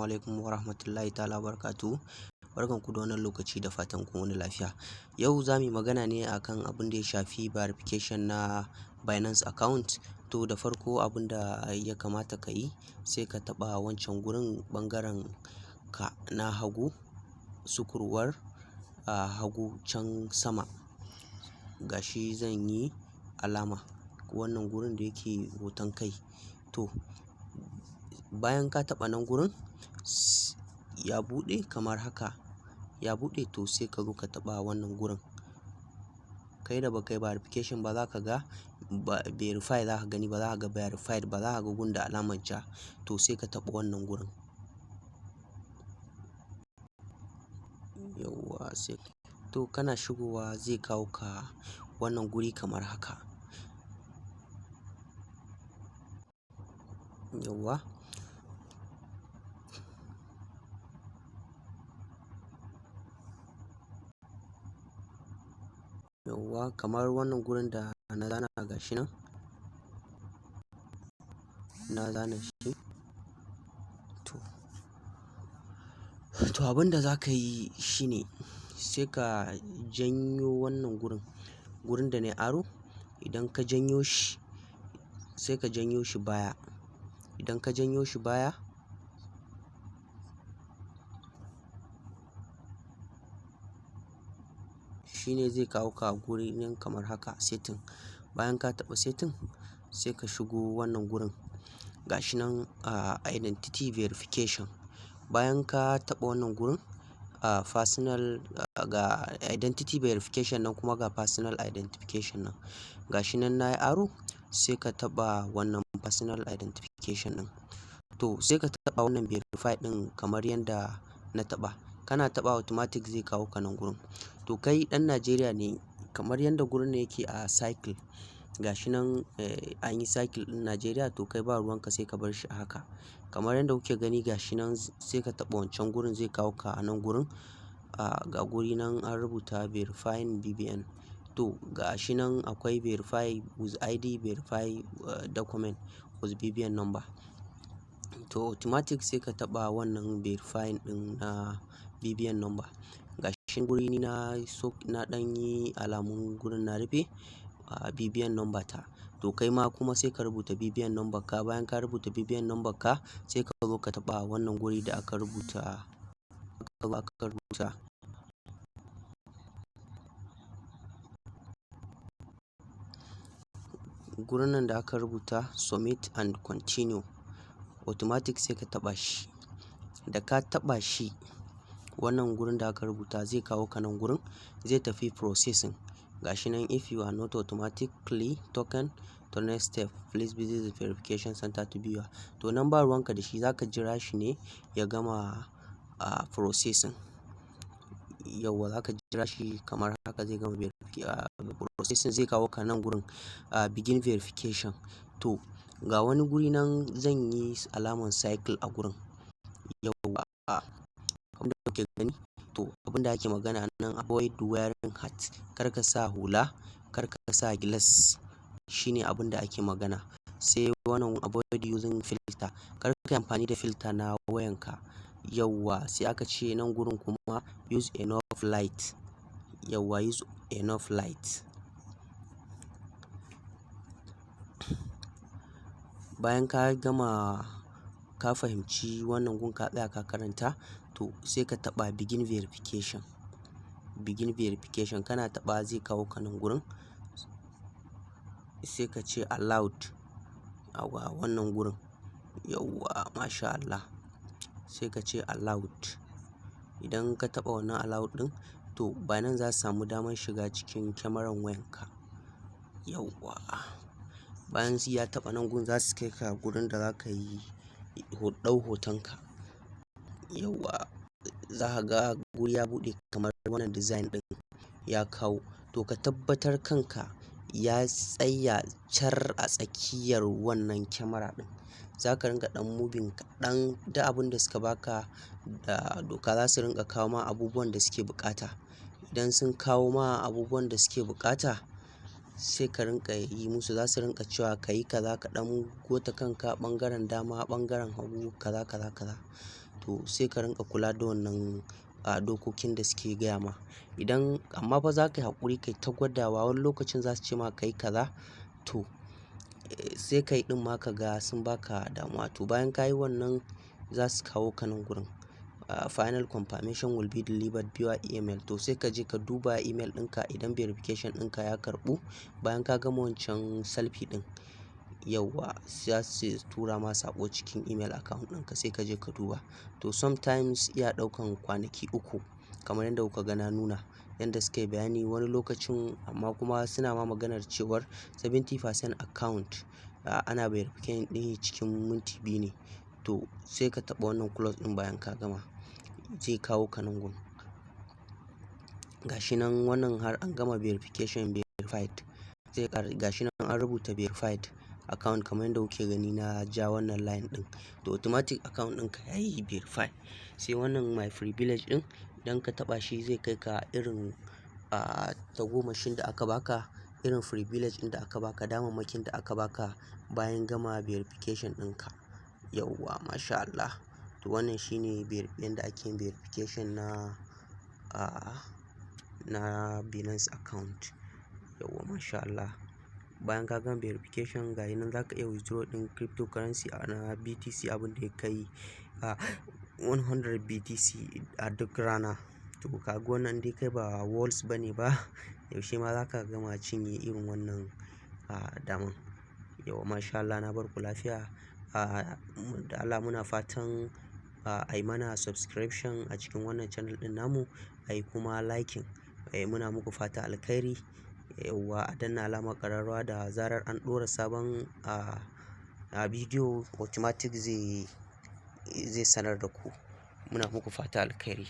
Alaikum warahmatullahi ta'ala wabarakatuh. Barkan ku da wannan lokaci, da fatan kun wuni lafiya. Yau za mu yi magana ne akan abin da ya shafi verification na Binance account. To, da farko abin da ya kamata ka yi, sai ka taɓa wancan gurin ɓangaren ka na hagu, sukurwar a hagu can sama. Gashi zan yi alama wannan gurin da yake hoton kai. To, bayan ka taɓa nan gurin ya buɗe kamar haka, ya buɗe, to sai ka zo ka taɓa wannan gurin. Kai da baka yi verification ba, za ka ga verify, za ka gani ba za ka ga verified ba, za ka ga gun da alamar ja. To, sai ka taɓa wannan gurin. Yauwa, sai to kana shigowa zai kawo ka wannan guri kamar haka. Yauwa. Yauwa, kamar wannan gurin da na zana, gashi nan. Na zana shi. To, abin da za ka yi shine sai ka janyo wannan gurin, gurin da na yi arrow. Idan ka janyo shi, sai ka janyo shi baya. Idan ka janyo shi baya, shine zai kawo ka guri nan kamar haka, setting. Bayan ka taɓa setting, sai ka shigo wannan gurin. Gashi nan, identity verification. Bayan ka taɓa wannan gurin, personal, ga identity verification nan, kuma ga personal identification nan. Gashi nan na yi arrow, sai ka taɓa wannan personal identification ɗin. To, sai ka taɓa wannan verify ɗin kamar yadda na taɓa. Kana taɓa, automatic zai kawo ka nan gurin. To, kai ɗan Najeriya ne, kamar yadda gurin nan yake a circle. Gashi nan, an yi circle ɗin Najeriya, to kai ba ruwan ka, sai ka bar shi a haka. Kamar yadda kuke gani, gashi nan, sai ka taɓa wancan gurin, zai kawo ka a nan gurin. Ga guri nan an rubuta verifying BVN. To, gashi nan akwai verify with ID, verify document with BVN number. To, automatic sai ka taɓa wannan verifying ɗin na BVN number. Gashi guri na so na ɗan yi alamun gurin, na rufe BVN number ta. To, kai ma kuma sai ka rubuta BVN number ka. Bayan ka rubuta BVN number ka, sai ka zo ka taɓa wannan guri da aka rubuta gurin nan da aka rubuta submit and continue. Automatic sai ka taɓa shi. Da ka taɓa shi, wannan gurin da aka rubuta zai kawo ka nan gurin, zai tafi processing. Gashi nan, "If you are not automatically taken to next step, please visit the verification center to be". To, nan ba ruwan ka da shi, za ka jira shi ne ya gama processing. Yauwa, za ka jira shi kamar haka, zai gama processing, zai kawo ka nan gurin, begin verification. To, ga wani guri nan zan yi alamar circle a gurin. Yauwa, abin da kuke gani. To, abin da ake magana nan, avoid wearing hat. Kar ka sa hula, kar ka sa gilas. Shine abin da ake magana. Sai wannan, avoid using filter. Kar ka yi amfani da filter na wayanka. Yauwa, sai aka ce nan gurin kuma use enough light. Yauwa, use enough light. Bayan ka gama, ka fahimci wannan gun, ka tsaya ka karanta, to sai ka taɓa begin verification. Begin verification kana taɓa, zai kawo ka nan gurin. Sai ka ce allowed a wannan gurin. Yauwa, masha Allah. Sai ka ce allowed. Idan ka taɓa wannan allowed ɗin, to Binance za su samu damar shiga cikin kyamarar wayanka. Yauwa. Bayan ya taɓa nan gun, za su kai ka gurin da za ka yi ɗau hotonka. Yauwa, za ka ga guri ya buɗe kamar wannan design ɗin ya kawo. To, ka tabbatar kanka ya tsaya car a tsakiyar wannan kyamara ɗin. Za ka rinƙa ɗan moving kaɗan da abun da suka baka da doka, za su rinƙa kawo ma abubuwan da suke buƙata. Idan sun kawo ma abubuwan da suke buƙata, sai ka rinƙa yi musu. Za su rinƙa cewa ka yi kaza, ka ɗan gota kanka ɓangaren dama, ɓangaren hagu, kaza, kaza, kaza. To. To sai ka rinƙa kula da wannan dokokin da suke gaya ma. Idan amma fa za ka yi haƙuri kai ta gwadawa, wani lokacin za su ce ma ka yi kaza, to sai ka yi ɗin ma ka ga sun ba ka damuwa. To bayan ka yi wannan, za su kawo ka nan gurin. Final confirmation will be delivered via email. To sai ka je ka duba email ɗinka idan verification ɗinka ya karɓu. Bayan ka gama wancan selfie ɗin, yauwa, za su tura ma saƙo cikin email account ɗinka, sai ka je ka duba. To sometimes iya ɗaukan kwanaki 3 kamar yadda kuka ga na nuna. Yanda suke bayani wani lokacin, amma kuma suna ma maganar cewar 70% account ana verification ɗin cikin minti 2 ne. To sai ka taɓa wannan close ɗin bayan ka gama, zai kawo ka nan gun. Gashi nan wannan har an gama verification, verified. Sai gashi nan an rubuta verified account kamar yadda kuke gani na ja wannan line ɗin. To automatic account ɗinka yayi verify. Sai wannan my privilege ɗin, idan ka taɓa shi zai kai ka irin tagomashin da aka baka, irin privilege ɗin da aka baka, damammakin da aka baka bayan gama verification ɗinka. Yauwa, masha Allah. To wannan shine yanda ake yin verification na Binance account. Yauwa, masha Allah. Bayan ka gama verification, ga yi nan za ka iya withdraw ɗin cryptocurrency na BTC, abin da ya kai 100 BTC a duk rana. To ka ga wannan dai kai ba whales bane ba, yaushe ma za ka gama cinye irin wannan daman. Yauwa, masha Allah, na bar ku lafiya. Da Allah muna fatan ai mana subscription a cikin wannan channel ɗin namu, ai kuma liking. Muna muku fata alkhairi. Yauwa, a danna alamar ƙararrawa, da zarar an ɗora sabon bidiyo automatic zai sanar da ku. Muna muku fata alkhairi.